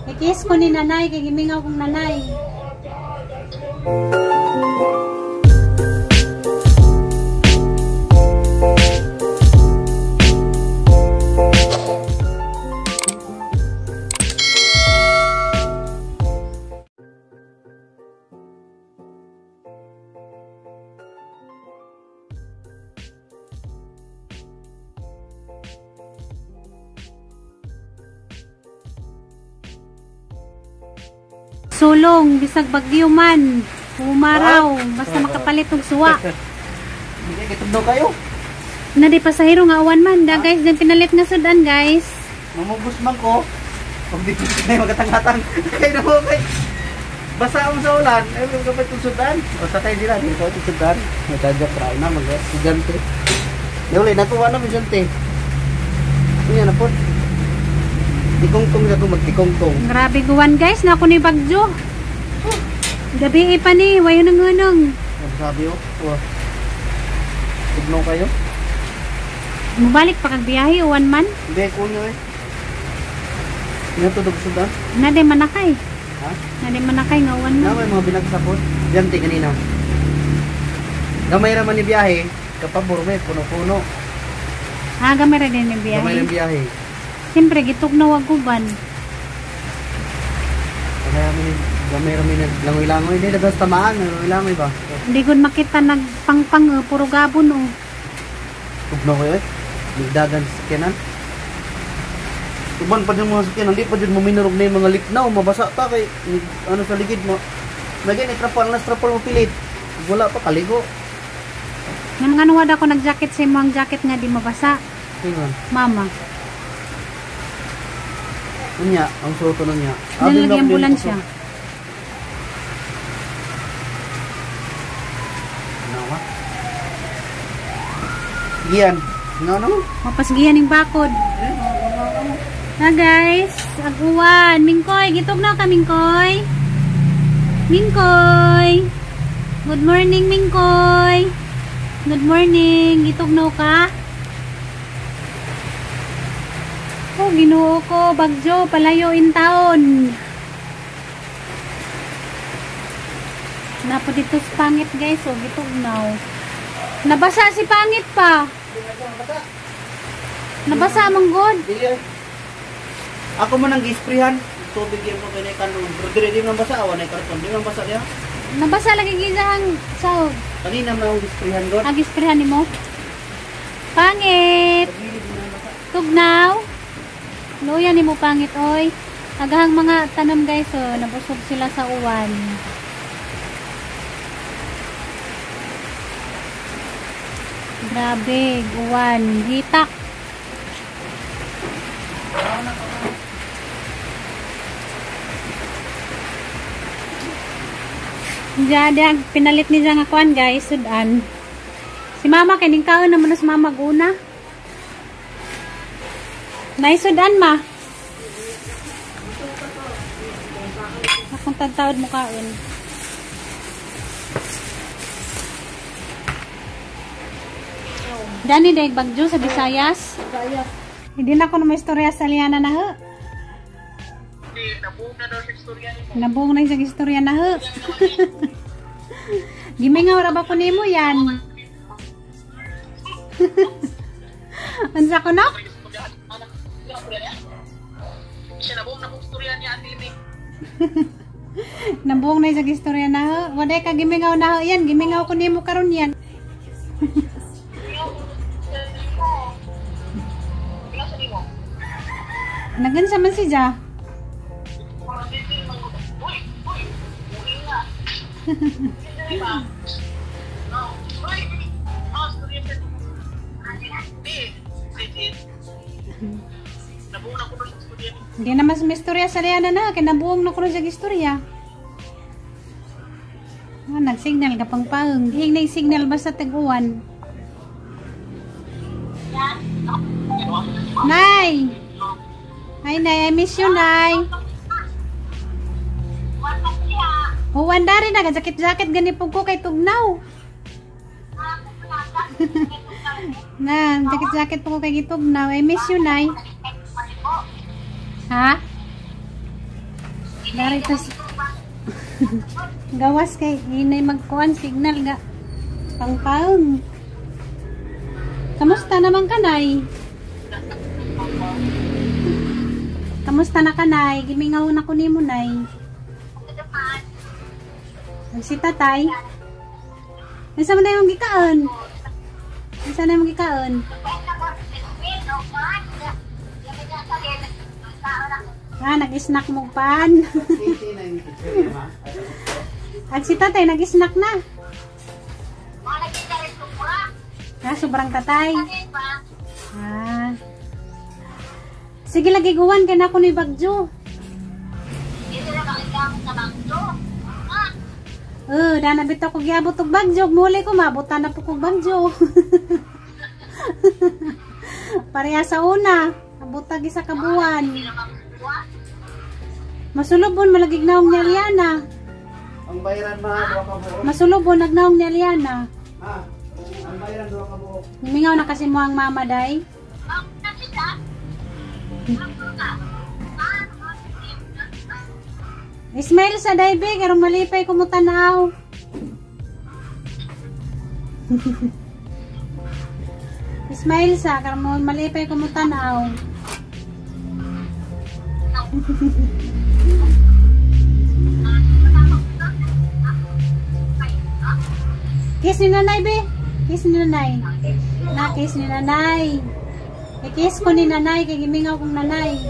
I-kiss ko ni nanay kay gimingaw kong nanay. Sulong, bisag bagyo man, umaraw, basta makapalit og suwa. Hindi kitugnaw kayo. Na di pasahero nga awan man, da guys, din pinalit nga sudan guys. Mamugos man ko. Pag di ko na magatang-hatang, kay na mo kay. Basa ang sa ulan, ay magkapat tong sudan. O sa tayo sila, dito itong sudan. Nagkadya try na mag estudyante. Di nakuha na estudyante. Unya na po. Tikongtong na ko magtikongtong. Grabe guwan guys, na ako ni bagyo. Gabi pa ni, wayo nang hunong. Ano sabi oh? Oh. Tugnaw kayo? Mubalik pa kag biyahe uwan man. Hindi ko nyo eh. Nga to dog sudan. Na di manakay. Ha? Na di manakay nga uwan man. Na may mga binagsakot. Diyan ti kanina. Gamay ra man ni biyahe, kapabor may puno-puno. Ah, gamay ra din ni biyahe. Gamay ra biyahe. Siyempre gitugnaw ang guban. Gamay ra mi naglangoy-langoy, hindi dagas tamaan, langoy-langoy ba? Hindi ko makita nagpangpang, puro gabon oh. Tugnaw kayo eh. Nagdagan sa sakyanan. Uban pa dyan mga sakyanan, hindi pa dyan maminarog na yung mga liknaw, mabasa ta kay ano sa ligid mo. Lagyan ni trapal, nas trapal mo pilit. Wala pa kaligo. Nga mga nuwad ako nag-jacket sa imong jacket nga di mabasa. Tingon. Mama. Unya, ang suoto nun niya. Diyan lagi ambulansya. Nawa. Gian. No, no. Mapasgihan yung bakod. Na guys, aguan. Mingkoy, gitugnaw ka Mingkoy. Mingkoy. Good morning Mingkoy. Good morning. Gitugnaw ka? Oh, Ginoo ko, bagyo, palayo in taon. Napo dito sa pangit guys, oh, gitugnaw. Nabasa si pangit pa. Nabasa mong god. Ako man ang gisprihan. Tubig yung mo kay kanon. Pero dire di man basa, awa na karton. Di man basa diha. Nabasa lagi gizahang sahog. Kanina man ang gisprihan god. Ang gisprihan nimo? Pangit. Tugnaw. Luya nimo pangit oy. Agahang mga tanom guys oh, nabusog sila sa uwan. Grabe, uwan, hitak. Diyan, pinalit niya nga kuan guys, sudan. Si mama kining kaon naman na si mama guna. Naisudan ma. Akong tagtaod mo kaon. Dani deg bagyo sa Visayas. Hindi na ko na may istorya sa Liana na ho. Nabuong na daw sa istorya nimo. Nabuong na sa istorya na ho. Gimingaw ra ba ko nimo yan? Unsa ko no? Siya nabuong na kong istorya niya ati ni. Nabuong na sa istorya na ho. Waday ka gimingaw na ho yan. Gimingaw ko nimo karon yan. Nagansa man si Ja. Hindi naman sa istorya sa Liana na, kaya nabuong na ko na sa istorya. Ah, nag-signal ka pang paang. Hing na signal basta tag-uwan. Nay! Hi, Nay. I miss you, Nay. Uwan dari na. Jacket-jacket gani po ko kay tugnaw. Na, jacket-jacket po ko kay gitugnaw. I miss you, Nay. Ha? Narito gawas kay hinay magkuan signal ga pangpang. Kamusta naman kanay? Kamusta na kanay? Gimingaw na ko nimo nay. Ang si tatay. Unsa man imong gikaon? Unsa na imong gikaon? Ah, nag-snack mo pan. At si tatay nag-snack na. Ah, sobrang tatay. Ah. Sige lagi guwan kay nako ni bagyo. Eh, dana bitaw ko giabot og bagyo, muli ko mabutan na po kog bagyo. Pareha sa una, abutag isa ka buwan. Masulubon malagig naong ni Aliana. Ang bayaran ma, duha ka buok. Masulubon nagnaong ni Aliana. Ma, ang bayaran duha ka buok. Nimingaw na kasi mo ang mama day. Ismail sa day be, karong malipay ko mo tanaw. Ismail sa karong malipay ko mo tanaw. Kiss ni nanay be. Kiss ni nanay. Na kiss ni nanay. I-kiss ko ni nanay kay gimingaw kong nanay.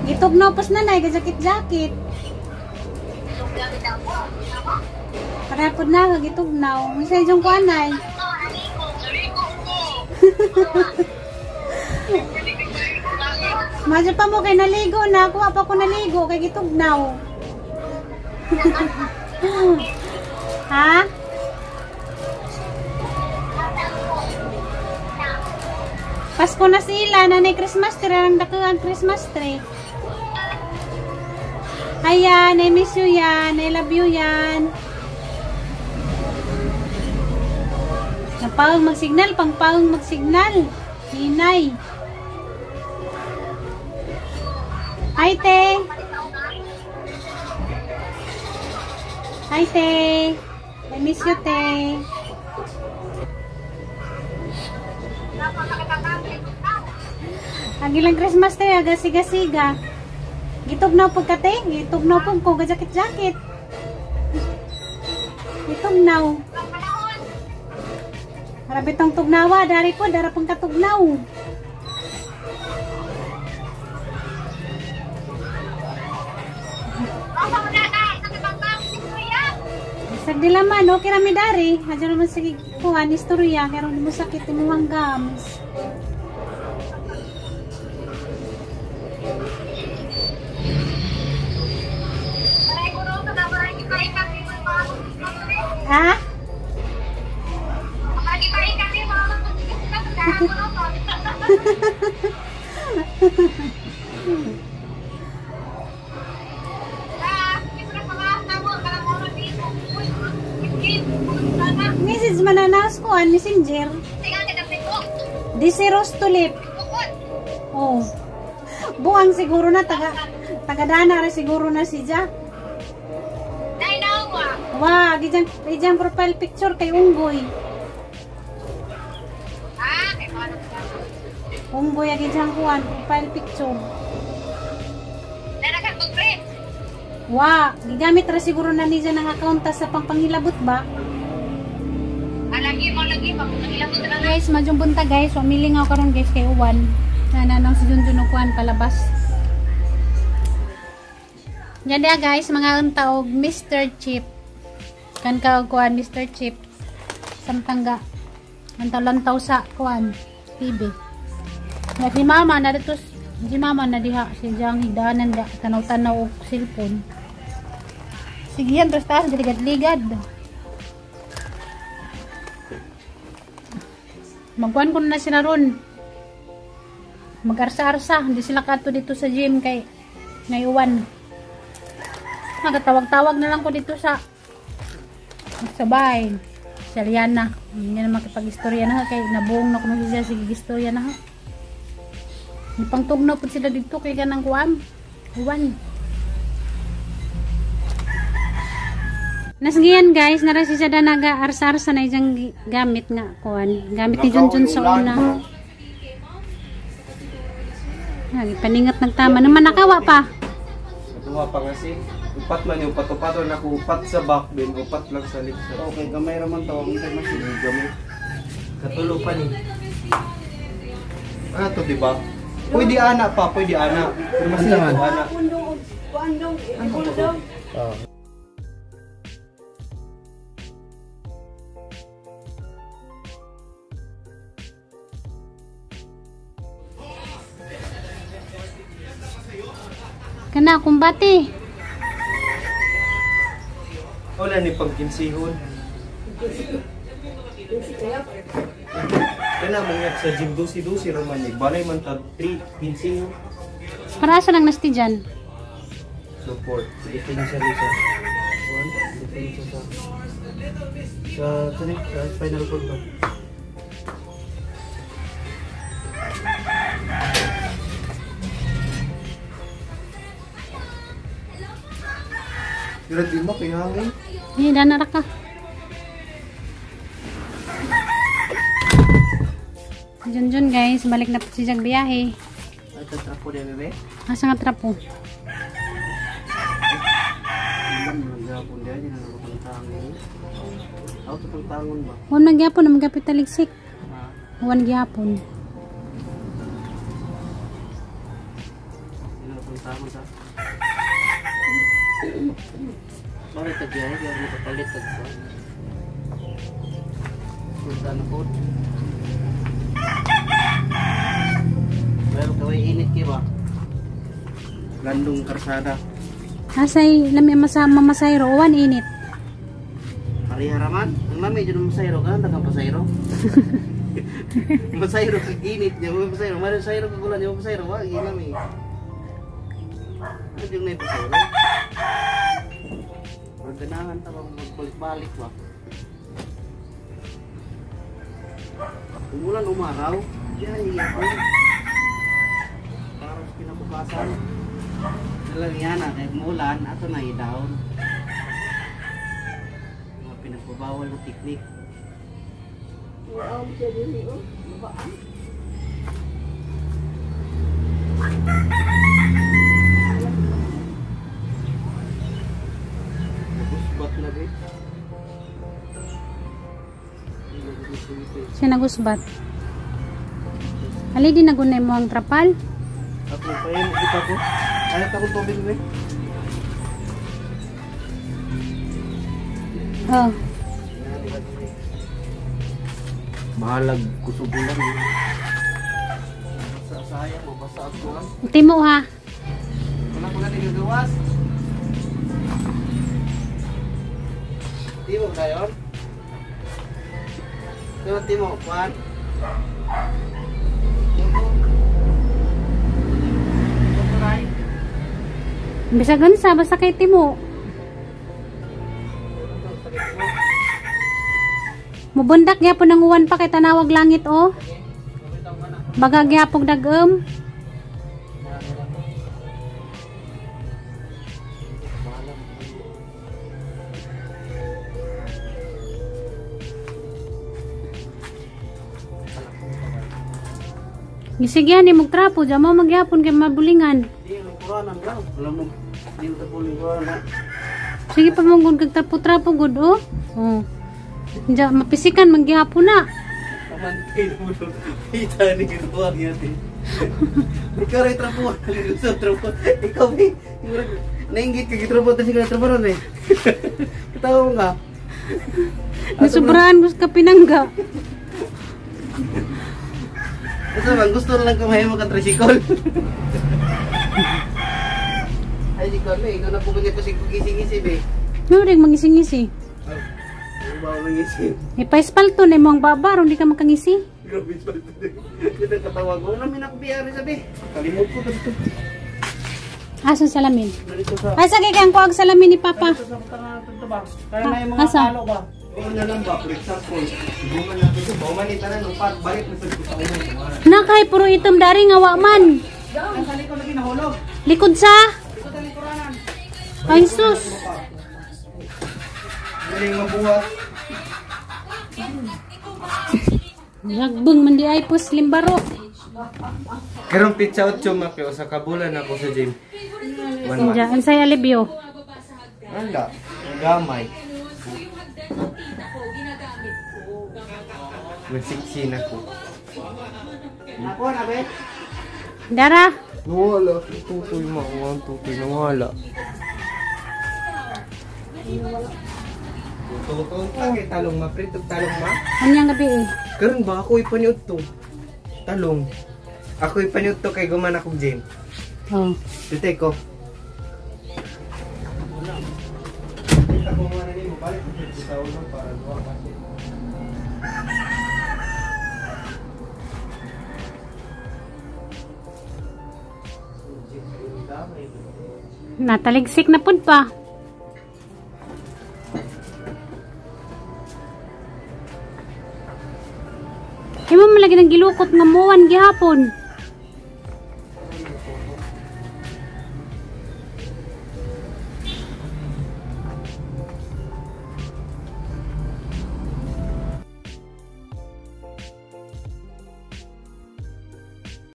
Gitugnaw pas nanay kay jakit-jakit. Para pud na gitugnaw. Unsa jung kuanay? Madyo pa mo kay naligo na. Kuha pa ko naligo kay gitugnaw. Ha? Pasko na sila. Nanay Christmas tree. Ang dako ang Christmas tree. Ayan, I miss you yan. I love you yan. Napawang magsignal. Pangpawang magsignal. Hinay. Hi, te. Hi, te. I miss you, te. Ang ilang Christmas, te. Aga siga-siga. Gitugnaw pagka, te. Gitugnaw pag ko. Gajakit-jakit. Gitugnaw. Harap itong tugnawa. Dari po. Dara pang katugnaw. Sagdilaman, okay rami dari. Hadyo naman sige kuhan, istorya. Pero hindi mo sakit imuhang gums. Ha? Message mananaos ko an messenger. Disiros tulip. Oh. Buang siguro na taga dana ra siguro na si Ja. Wa, gijang profile picture kay Unggoy. Unggoy agi jang kuan profile picture. Wa, gigamit ra siguro na niya ng account ta sa pangpangilabot ba? Guys, madyong bunta guys, wamilingaw karon guys kay uwan. Nananaw si Junjun og kuan palabas. Yan dia guys, mga unta og Mr. Chip. Kan ka og kuan Mr. Chip. Samtang ga lantaw-lantaw sa kuan TV. Ya si mama na dito, si mama na diha si jang higdanan ga tanaw-tanaw og cellphone. Sige yan, terus taas ligad-ligad. Magkuan ko na sila ron. Mag-arsa-arsa. Hindi sila kato dito sa gym kay naiwan. Nagatawag-tawag na lang ko dito sa bahay. Siya Liana. Hindi na makipag-istorya na kay nabuong na kuno siya sige istorya na. Ipangtugnaw pud sila didto kay kanang kuan. Uwan. Nasgiyan guys, nara si siya naga arsa-arsa na isang gamit nga kuan. Gamit ni Junjun sa una. Lagi paningat ng tama naman nakawa pa. Duha pa nga si. Upat man yung upat-upat na ako upat sa back din, upat lang sa lips. Okay, gamay ra man to ang machine. Gamay. Katulo pa ni. Ano to, di ba? Pwede ana pa, pwede ana. Pero mas ito ana. Oh. Kana kumbate. Wala ni pagkinsihon. Kana mga sa gym dusi-dusi raman ni. Balay man tag 3 kinsihon. Para sa lang nasti dyan? Support. Diferensya rito. One, diferensya sa sa spinal cord ba? Pero di mo kay hangin. Eh, danara ka. Junjun guys, balik na po si Jack biyahe. Ay, tatrapo din bebe. Asa nga trapo? Alam mo gyapon diya di na pangtangon. Aw to pangtangon ba? Huwag na gyapon, ang magapit taligsik. Ha. Huwag gyapon. Di na pangtangon sa. Mara tagyahe kaya makapalit tag ko. Punta na po. Pero kaway init kay ba? Landong karsada. Asay, lami masama masayro, uwan init. Pariharaman. Ang mami dyan masayro ka, dagang pasayro. Masayro kag init niya, masayro. Maro sayro kag ulan niya, masayro wa ginami. Ano yung nay pasayro? Ordenahan ta bang magbalik-balik ba? Umulan umaraw, diyan iya ko. Para sa kinabukasan. Dalang yan na, kahit muulan, ato na i-down. Mga pinagbabawal na teknik. Nagusbat na ba? Siya nagusbat. Ali din nagunay mo ang trapal. Ako pa yun, kita ko. Ayaw ka kong tubig ba? Oh. Mahalag kusog lang. Sa sayang, mabasa ako lang. Timo ha. Wala ko gani gagawas. Timo kayo? Timo, Timo, Juan. Bisag unsa basta kay Timo. Mubundak gyapon ang uwan pa kay tanawag langit oh. Baga gyapon dagom. Gisigyan ni mog trapo, jamo magyapon kay mabulingan. Di lingkuranan daw. Alam mo, di mo tapo lingkuranan. Sige pa mong gud kag trapo-trapo gud oh. Oh. Diya mapisikan magyapon na. Pamantay mo doon. Kita ni ginawa niya ti. Ikaw rin trapo. Sa trapo. Ikaw eh. Nainggit ka gitrapo ta siguro trapo ron eh. Katawa mo nga. Nasubrahan gusto ka pinangga. Gusto bang gusto lang kumain mo kang tricycle. Ay, di ko eh. Ikaw na po ganyan kasi gising-gising eh. No, rin mangising-ngisi. Ano ba mangising? Ipaispalto na imong baba aron di ka makangisi. Grabe espalto. Ito katawa ko. Wala may nakabiyari sabi. Kalimot ko dito. Asan salamin? Narito sa... Ay, sige kay ang kuag salamin ni Papa. Narito sa tangan ba? Kaya na yung mga Asa? kalo ba? Oo na lang ba, for example, buman na ito, bauman ni tanan, upat, balik na sa sa uno. Nakay puro itom dari nga wa man. Ang sa likod lagi nahulog. Likod sa Likod sa likuranan. Ay sus. Galing mabuhat. Lagbong man di ay pus limbaro. Karong pizza 8 makyo sa kabulan ako sa gym. One month. Diyan unsay alibyo. Wala, gamay. Magsiksi na ko. Nakuha na be. Dara. Nawala, tutoy mo, ang tutoy, nawala. Tutoy kay talong ma, pre, tug talong ma. Anyang gabi eh. Karon ba ako ipaniud to? Talong. Ako ipaniud to kay guman akong gym. Oh. Tutay ko. Kita ko muna nimo balik sa ulo para duha kasi. Nataligsik na pud pa. Imo man lagi nang gilukot nga muwan gihapon.